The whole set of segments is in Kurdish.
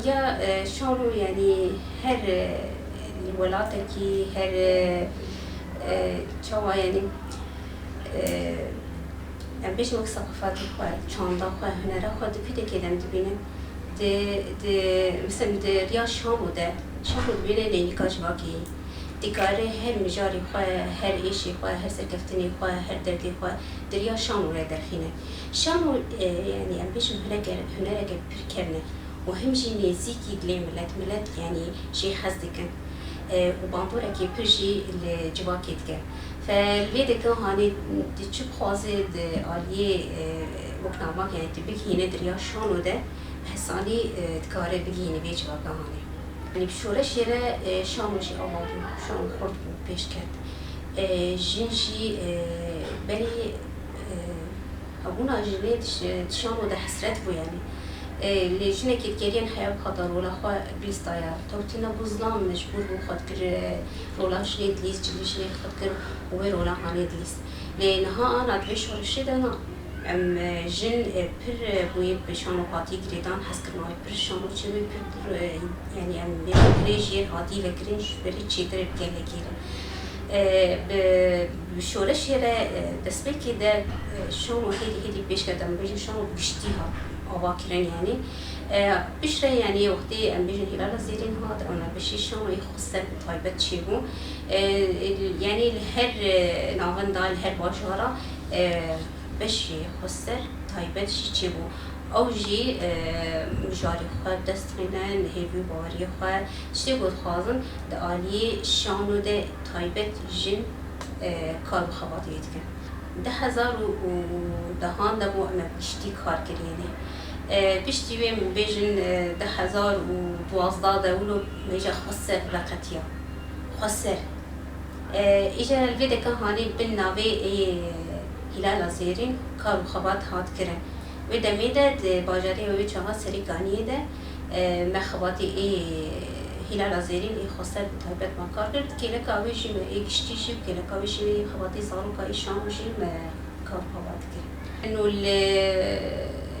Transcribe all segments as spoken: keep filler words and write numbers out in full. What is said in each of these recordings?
Ya, e, şano, yanî her, e, welatekî, her, e, e, çawa, yanî, e, em bêjin wek seqafetê xwe, çanda xwe, hunera xwe di kûdekê de em dibînin. Di, di, mesela di riya şano de, şano dibîne neynika civakê. Dikare her mijarê xwe, her êşê xwe, her serkeftinê xwe, her derdê xwe di riya şano re derxîne. Şano, e, yanî em bêjin huneke-, hunereke pir kevn e û him jî nêzîkî dilê milet, milet yanî jê hez dikin, e, û bandorekê pir jî li civakê dike. Fe li vê deke hanê tu çi bixwazê di aliyê, e, wek namak, yanî tu bigihîne di riya şano de, hesanî, e, dikare bigihîne vê civaka hanê. Yanî bi şoreşê re, e, şano jî ava bû, şano xurt bû, pêş ket. E, jin jî, e, berî, e, hebûna jinê di ş-, di şano de hesret bû, yanî. E, lê jinekê dikeriyên heya bixwata rola xwe bilîstaya. Tewtîna bû zilam, mecbûr bû xwe dikir, e, rola jinê dilîst, cilî jinê xwe dikir û wê rola hanê dilîst. Lê niha ana di vê şoreşê de na. Em, e, jin, e, pir, e, bûyî bi şano hatî girêdan, hezkirina wê pir şano çêbû, pir, pir, e, yanî em bê pir jê hatî vekirin, ji berî çêtir bi gelekê re. E, bi, bi şoreşê re, e, destpêkê de, e, şano hêdî hêdî pêş ket, em bêjin şano giştî hat avakirin yanî. E, piştre yanî wextê em bêjin Hîlala Zêrîn hat, em bêjin şanoyê xweser bi taybet çêbû. E, yanî li her, e, navenda, li her bajara, e, beşê xweser taybet jî çêbû. Ew jî, e, mijarê xwe bi dest xîne, hêvî û baweriyê xwe, tiştê ku dixwazin di aliyê şano de taybet jin, e, kar û xebatê dikin. Du hezar û dehan de bû em bi giştî kar kirîne. E, piştî wê min bêjin, e, du hezar û duwazdeh de wilo mêja xweser veqetiya. Xweser. E, îcar li vê deka hanê bin navê ê Hîlala Zêrîn kar û xebat hat kirin. Wê demê de di bajarê wê çaxa Serîkaniyê de, e, me xebatê ê Hîlala Zêrîn ê xweser bi taybet me kar kir. Kêleka wê jî me ê giştî jî û kêleka wê jî wê xebatê zaroka ê şano jî me kar û xebat kir. Eno li,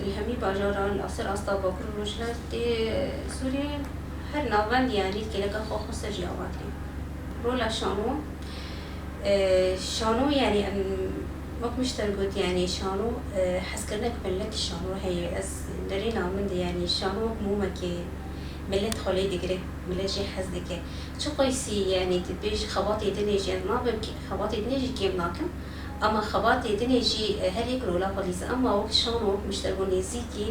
li hemî bajaran li ser asta Bakur û Rojhilatê Sûriyê her navend yanî kêleka xwe xweser jî ava kirî. Rola şano, e, şano yanî em wek min ji te got yanî şano, e, hezkirinek milet şano heye. Ez derîna min de yanî şano wek mûmekê milet xwe lê digire, milet jê hez dike. Çi qeysî yanî tu bêjî xebatê din ê jî, ez nabim kê-, xebatê din ê jî kêm nakim. Ama xebatê din ê jî, e, her yek rola xwe dîse. Ama wek şano, wek min ji te got nêzîkî,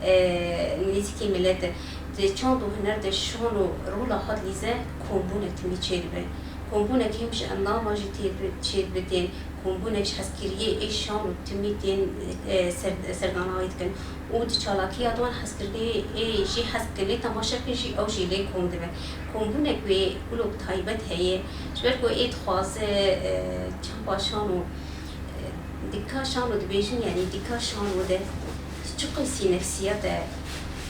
e, nêzîkî milet e. Di çand û huner de şano rola xwe dilîze, kombûnek timî çêdibe. Kombûnek him ji endama jî tê bi-, çêdibe tên, kombûnek ji hezkiriyê ê şano timî tên, e, ser-, serdana wê dikin. Û di çalakiya di wan hezkirinê ê jî hez dikin, lê temaşe bikin jî ew jî lê kom dibe. Kombûnek wê wilo bi taybet heye, ji ber ku ê dixwaze, e, çapa şano, e, dika şano dibêjin, yanî dika şano de çi qeysî nefsiyat e,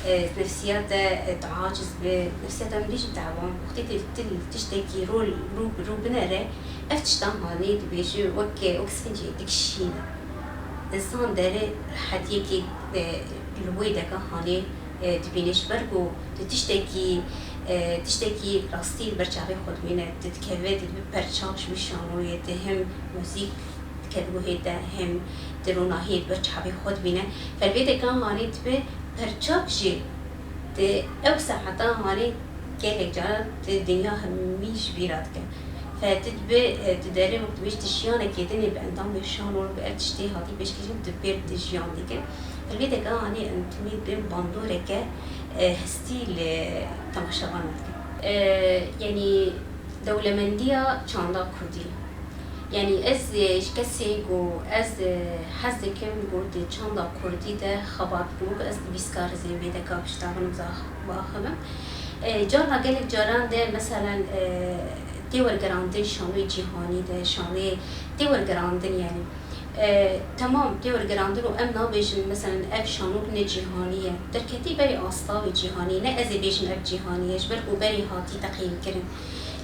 e, nefsiyat e, e, taciz bi, nefsiyat em bêjin tewan, wextê tu, tu tiştekî rol rû, rû binere, ev tiştan hanê dibêjin wek, wek sincê dikişîne. Însan derê rehetiyekê, e, li wê deka hanê, e, dibîne, ji ber ku tu tiştekî, e, tiştekî rastî li ber çavê xwe dibîne, tu dikeve, tu dibe perçak ji wî şanoyê, tu him muzîk dike di guhê te, him tu ronahiyê li ber çavê xwe dibîne. Fe li vê deka hanê dibe perçak jî. Di ew saeta hanê gelek caran tu dinya hemî ji bîra dike. Fe tu dibe, e, tu derê wek dibêj tu jiyanekê din ê bi endamê şano, bi ev tiştê hatî pêşkêşkirin, tu pêr di jiyan dike. Li vê deka hanê em timî dibên bandoreke, e, hestî li temaşevanan dike. E, yanî dewlemendiya çanda kurdî. Yanî ez, e, ji kesê ku ez, e, hez dikim ku di çanda kurdî de xebat bikim, wek ez nivîskar ez ê vê deka biştavim, biaxivim. E, carna gelek caran de, meselen, e, tê wergerandin şanoyê cîhanî de, şanoyê tê wergerandin, yanî, e, temam tê wergerandin û em nabêjin, meselen, ev şanok ne cîhanî ye. Derketî berê asta wê cîhanî, ne ez ê bêjim ev cîhanî ye, ji ber ku berê hatî teqîmkirin.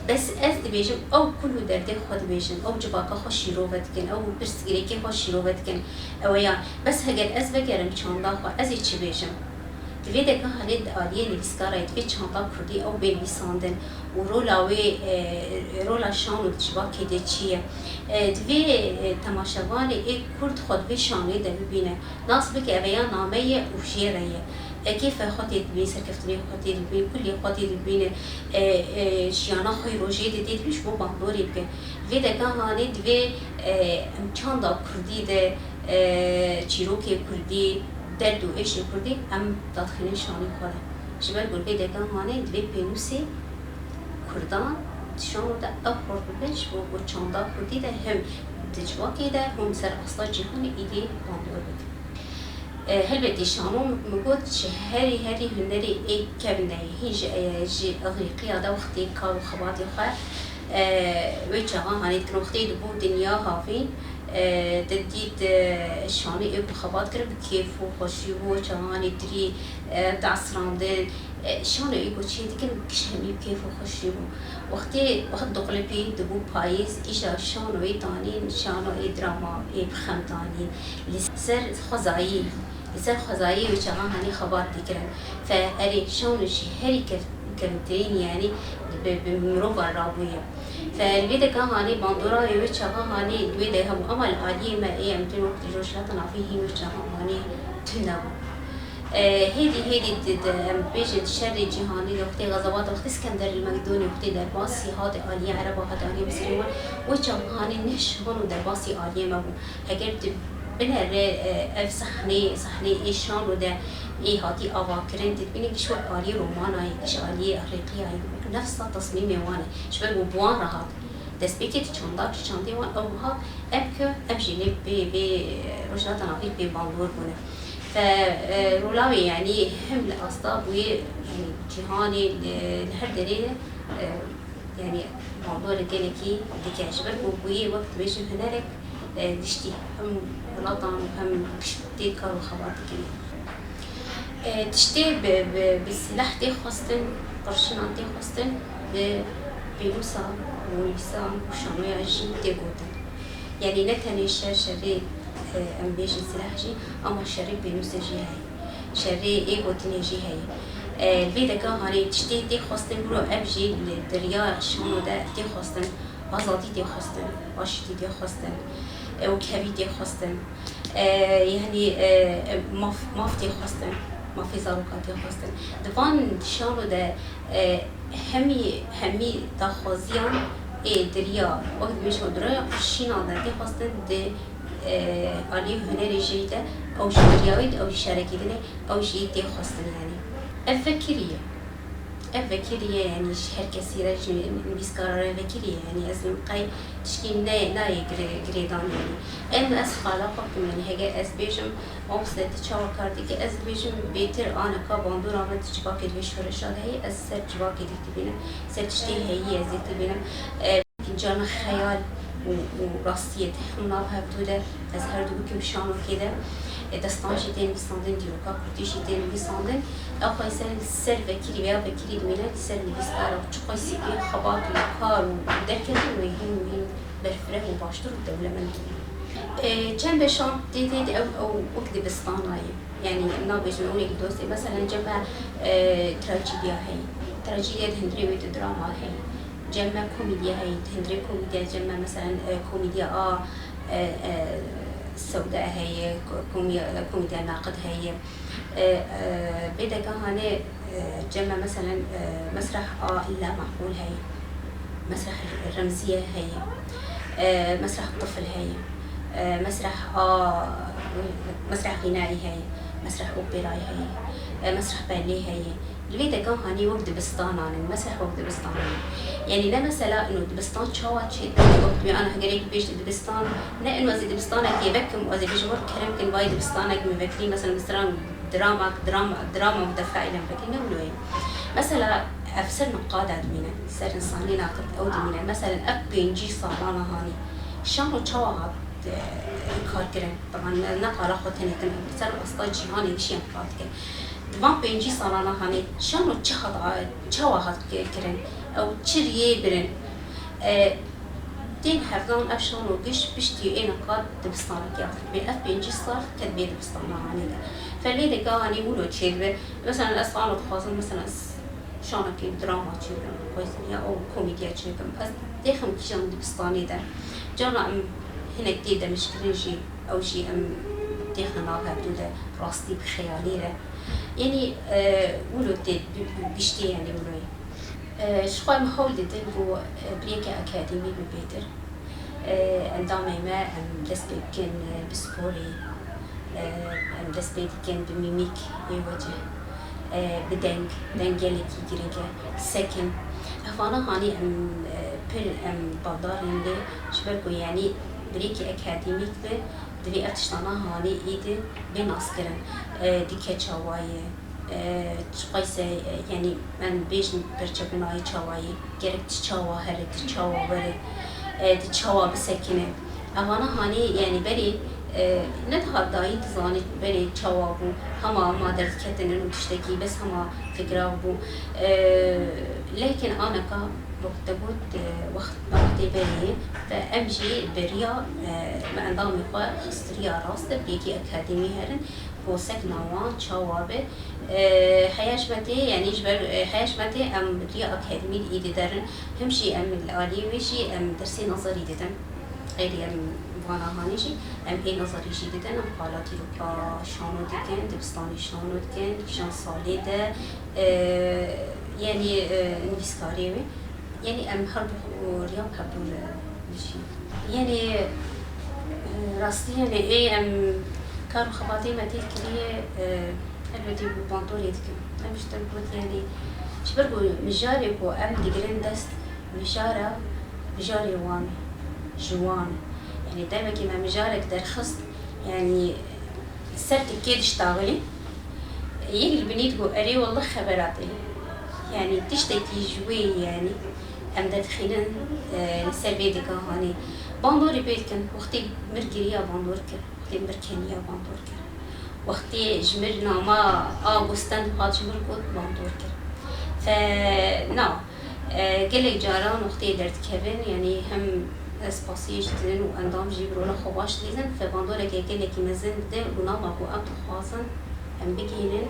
Bes ez dibêjim, ew kul û derdê xwe dibêjin, ew civaka xwe şîrove dikin, ew pirsgirêkê xwe şîrove dikin. Ew ya, bes heger ez vegerim çanda xwe, ez ê çi bêjim? Di vê deka hanê di aliyê nivîskara ye, di vê çanda kurdî ew bê nivîsandin û rola wê, e, rola şano di civakê de çi ye? E, di vê, e, temaşevanê ê kurd xwe di vê şanoyê de bibîne. Nas bike, eve ya name ye û jê re ye. E, kêfê xwe tê dibîne, serkeftinê xwe tê dibîne, kulî xwe tê dibîne, e, e, jiyana xwe yê rojê de tê dibîne, ji bo bandorê bike. Vê deka hanê divê, e, em çanda kurdî de, e, çîrokê kurdî, derd û êşê kurdî em dadxînin şanê xwe de. Ji ber ku vê deka hanê divê pênûsê kurdan di şano de ew xurt bibe, ji bo ku çanda kurdî de him di civakê de, him ser asta cîhanê êdî bandor bikin. E, helbetî şano min got ji herî herî hunerê ê kevin de ye. Hîn ji, e, ji Îgrîqiya de wextê kar û xebatê xwe, e, wê çaxan hanê dikirin. Wextê dibû dinya havîn, e, te dît, e, şanê ê ku xebat kirin bi kêf û xweşî bû. Wê çaxan hanê tirî, e, diesirandin. E, şano ê ku çê dikin, giş hemî bi kêf û xweşî bû. Wextê, wext diqulipî, dibû payîz, îja şano ê tanîn, şano ê drama, ê bi xem tanîn. Li ser xwezayî, li ser xwezayî wê çaxan hanê xebat dikirin. Fe erê, şano jî herî kev-, kevntirîn, yanî bi, bi mirovan rabûye. Fe li vê deka hanê bandora wê, wê çaxan hanê di wê de hebû, ama li aliyê me ê em tên wek di Rojhilata Navîn hîn wê çaxan hanê tune bû. E, hêdî, hêdî di, di, em bêjin di şerê cîhanî de wextê xezabata, wextê Skender li Mekdonî, wextê derbasî hate aliyê Ereba, hate aliyê Misirê wan, wê çaxan hanê ne şano derbasî aliyê me bû. Heger tu binere, e, ev sahnê, sahnê ê şano de ê hatî avakirin, tu dibînî giş wek aliyê romanayê, giş aliyê Îgrîqiyayê, wek nefsa tesmîmê wan e. Ji ber ku bi wan re hat. Destpêkê di çanda, di çandê wan ew hat, em ku em jî lê bê, bê, e, Rojhilata Navîn pê bandor bûne. Fe, e, rola wê, yanî him li asta bûyê, yanî cîhanê, li, li her derê de, e, yanî bandorê gelekî dike. Ji ber ku bûyê wek dibêjin hunerek, e, giştî, him welatan û him gişt tê kar û xebat dikin. E, tiştê bi, bi, bi silah tê xwestin, qurşinan tê xwestin, bi pênûsa û nivîsan û şanoya jî tê gotin. Yanî ne tenê şer, şerê, e, em bêjin silah jî, ama şerê pênûsê jî heye. Şerê ê gotinê jî heye. E, li vê deka hanê tiştê tê xwestin bûro, ev jî li derya şano de tê xwestin, azadî tê xwestin, aştî tê xwestin, e, wekhevî tê xwestin. E, yanî, e, e, maf, maf tê xwestin, mafê zaroka tê xwestin. Di van şano de, e, hemî, hemî daxwaziyan ê derya, wek dibêjin, derya qurşînan de tê xwestin, di, e, aliyê hunerê jî de, ew jî derya wê de, ew jî şerekî din e, ew jî tê xwestin, yanî. Ev vekirî ye. Ev vekirî ye, yanî ji her kesî re, ji nivîskara re vekirî ye. Yanî ez qey tişkî ne, nayê girê-, girêdan, yanî. Em ez xala xwe bikim, yanî heger ez bêjim, mamoste tu çawa kar dikî, ez dibêjim bêtir aneka bandora me di civakê di vê şoreşa de heye, ez ser civakê dik dibînim, ser tiştê heyî ez ê dibînim. E, Pîncana xeyal û, û rastiyê di hemû nav hevdû de, ez her du bikim şanokê de, e, destan jî tê nivîsandin, dîroka kurdî jî tê nivîsandin. Ew xweyser li ser vekirî veya vekirî dimîne, li ser nivîskara çi qeysî pê xebat û kar û derketin wê hîn û hîn berfireh û baştir û dewlemend bû. E, çend beşan tê tê de ew, ew wek dibistanayê. Yanî nabêjin ew ê li dostê. Meselen cem me, e, trajîdiya heye. Trajîdiya di hundirê wê de drama heye. Cem me komîdiya heye. Di hundirê komîdiya cem me meselen, e, komîdiya a, e, e, Sewda heye, ko-, komî-, e, komîdiya Naqid heye. E, e, bê deka hanê, e, cem me meselen, e, mesreh a La Maqûl heye. Mesreh Remziye heye. E, mesreh Tifl heye. E, mesreh a, mesreh Xînayî heye. Mesreh Operayî heye. E, mesreh Belê heye. Li vê deka hanî wek dibistanan in. Mesreh wek dibistanan in. Yanî ne mesela ino dibistan çawa çêdibîne wek wê ana hegerek bêjî dibistan. Ne ino ez ê dibistanekê vekim, ez ê bêjim wek kerem kin vay dibistanek min vekirî, mesela dibistanek dramak, drama, drama mutefailen vekirî, ne wilo ye. Mesela ev ser niqada dimîne, ser însanî naqid ew dimîne. Mesela ev pêncî salana hanî şano çawa hat, e, kar kirin? Taban ne, ne qala xwe tenê tim, ser asta cîhanê gişî em qal dikin. Di van pêncî salana hanê şano çi hat, çawa hat ki-, kirin? Ew çi riyê birin? E, Tên hevdan ev şano giş piştî ê niqat dibistanekê hat. Bê ev pêncî sal ket bê dibistana hanê de. Felê de ka hanî wilo çêdibe. Mesela ez xalo dixwazim, mesela ez şanekî drama çêbikim, ya ew komedya çêbikim. Ez dêxim kîjan dibistanê de. Carna em hinek tê demişkirin jî, ew jî em dêxin nav hevdû de, rastî bi xeyalî re. Yanî, e, wilo tê bi, bi, giştî, yanî wilo ye. E, ji xwe em hewl didin ku, e, bi yekê akademî bibêtir. E, endamê me em dest pê bikin, e, bi sporê, e, em dest pê dikin bi mîmîk ê wecih, e, bi deng, deng gelekî giring e, sekin. Ev vana hanî em, e, pir em baldarîn lê ji ber ku yanî bi rêkê akademîk be, divê ev tiştana hanî êdî bê naskirin. E, dike çawa ye, e, çiqayse, e, yanî em bêjin perçebûna wê çawa ye, gerek tu çawa here, tu çawa were, e, tu çawa bisekine. Evana hanî, yanî berê, e, ne dihat dayî dizanî berê çawa bû, hema ma derdiketinin û tiştekî bes hema fikra bû. E, lêkin aneka wek te got, e, wext, wextê berê, te em jî beriya, e, me endamê xwe xistiriya rast e, bi yekê akademî herin. Gosekna wan çawa be? E, heya ji me tê, yanî ji ber, e, heya ji me tê em li riya akademî de îdî derin. Him jî em li aliyê wê jî em dersê nazarî didin. Xeyrî em vana hanî jî em ê nazarî jî didin, em qala dîroka şano dikin, dibistanê şano dikin, kîjan salê de, e, yanî, e, nivîskarê wê. Yanî em her du riya bi hevdû re dijîn. Yanî, e, rastî, yanî ê em kar û xebatê me tê kiriye, e, elbetî bi bandorê dikim. Em ji te got, yanî ji ber ku mijarê ku em digirin dest, mijara, mijarê wan, ji wan. Yanî devekî me mijarek derxist, yanî ser tikê diştaxilî. Yek li binî digot, erê, wallah xebera te ye. Yanî tiştekî ji wê ye, yanî em derdixînin, e, li ser vê dika hanê. Bandorê pê dikin, wextê mir giriya bandor kir, wextê mir keniya bandor kir. Wextê ji mir nama a gostan hat ji mir got bandor kir. Fe, na, E, gelek caran wextê derdikevin, yanî hem ez spasiyê jî didin û endam jî bi rola xwe baş didin, fe bandoreke gelekî mezin dide û nama ku em dixwazin em bigihînin,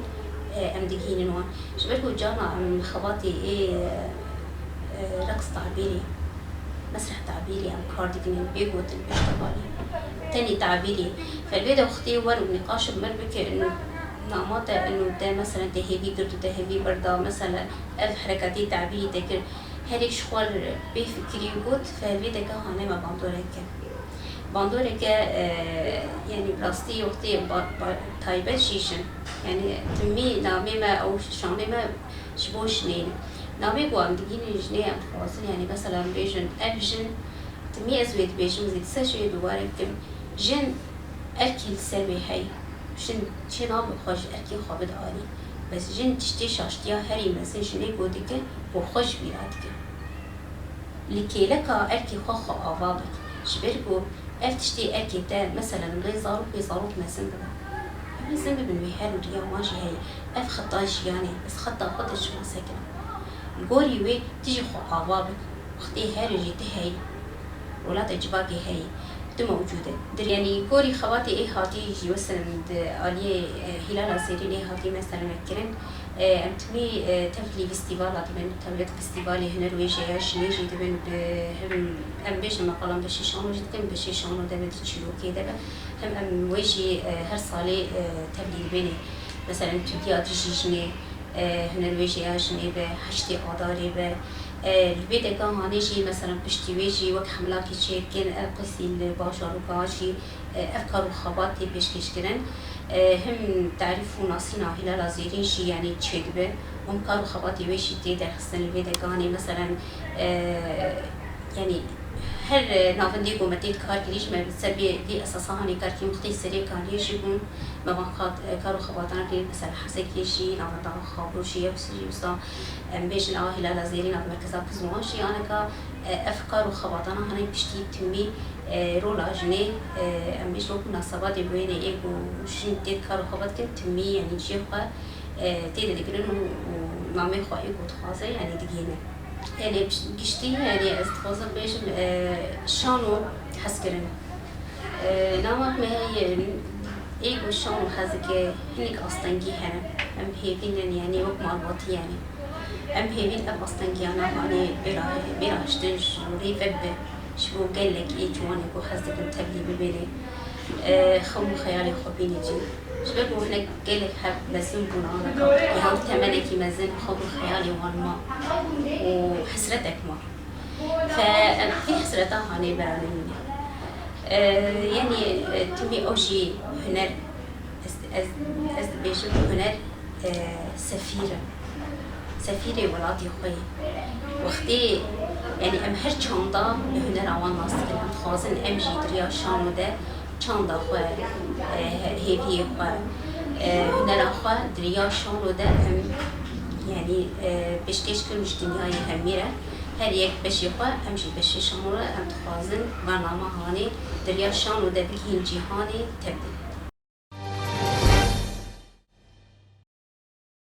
e, em digihînin wan. Ji ber ku carna em xebatê ê, e, reqs tabîrî, mesreh tabîrî em kar dikinin, bê gotin, bê ştebalî. Tenê tabîrî. Fe li vê de wextê wer û nîqaş bi mir bike, inu nama te, inu te, meselen, te hêvî girt û te hêvî birda, meselen, ev hereketê tabîrî te kir, herêk ji xwe pê fikirî û got, fe li vê deka hanê me bandoreke. Bandoreke, e, yanî bi rastî wextê ba-, ba-, taybet jî jin. Yanî timî namê me ew şanê me ji bo jinê ne. Namê ku em digihînin jinê em dixwazin, yanî mesela em bêjin ev jin, timî ez wê dibêjim, ez ê dîsa jê dubare bikim. Jin erkê li ser wê heye. Jin çê nabe xwe ji erkê xwe bide alî. Bes jin tiştê şaştiya herî mezin jinê ku dike, ku xwe ji bîra dike. Li kêleka erkê xwe xwe ava bike. Ji ber ku ev tiştê erkê te, meselen, lê zarok wê zarok mezin bibe. Em mezin bibin, wê her û riya wan jî heye. Ev xeta jiyanê, ez xeta xwe te çima sekirim? Li gorî wê tu jî xwe ava bike. Wextê herê jî tu heyî, rola te civakê heyî, tu mewcûd e. Dir, yanî gorî xebatê ê hatî jî, wesen di aliyê, e, Hîlala Zêrîn ê hatî, meselen, kirin. E, em timî, e, tevlî festîvala dibin, tevlî festîvalê huner wêjeya jinê jî dibin, bi him, em bêjin, meqalan beşê şano jî dikin, beşê şano de be, di çîrokê de be. Him em wê jî, e, her salê, e, tevlî dibênê. Meselen, Tûdiya Dijî Jinê, e, hunerwêjeya jinê be, heştê Adarê be. E, li vê deka hanê jî, meselen, piştî wê jî wek hemlakî çêdikin, ev qisî li bajaroka jî, e, ev kar û xebat tê pêşkêşkirin. E, him tarîf û nasîna Hîlala Zêrîn jî, yanî çêdibe. Him kar û xebatê wê jî tê derxistin li vê deka hanê, meselen, e, Yanî her, e, navendê ku me tê kar kirî jî me ser vê, vê esasa hanê kar kirî, wextê serê kariyê jî bûn, me van xat, e, kar û xebatana kirî, mesela Hesekê jî, navenda Xabûr jî, yew jî wisa, em bêjin a Hîlala Zêrîn a merkeza Kizwan jî aneka, e, ev kar û xebatana hanê piştî timî, e, rola jinê, e, em bêjin wek munasebatê wênê ê ku jin tê kar û xebat kin timî, yanî cihê xwe, e, tê de digirin û, û namê xwe ê ku dixwaze, yanî digihîne. Yanî giştî, yanî ez dixwazim bêjim, e, şano hezkirin. E, nama me heye, Ê ku şan û xezikê hinek astengî hene. Em hêvî nin, yanî wek malbatî, yanî em hêvîn ev astengiyana hanê bêra, bêra hiştin ji rê ve bibe. Ji bo gelek ê ciwanê ku hez dikin tevlî bibêne, e, xem û xeyalê xwe bîne cî. Ji ber ku hinek gelek hev mezin bûn, ana ka yan temenekî mezin xem û xeyalê wan ma û hesretek ma. Fe em vê hesreta hanê beranîne. E, yanî, e, timî ew jî huner, ez, ez, ez dibêjim huner, e, sefîr e. Sefîrê welatê xwe ye. Wextê, yanî em her çanda bi hunera wan nas dikin. Em dixwazin em jî di riya şano de çanda xwe, e, hêviyê xwe, e, hunera xwe di riya şano de em, yanî, e, pêşkêş kirin ji dinyayê hemî re. Her yek beşê xwe, em jî beşê şano re, em dixwazin bernama hanê di riya şano de bigihîn cîhanê tevlî.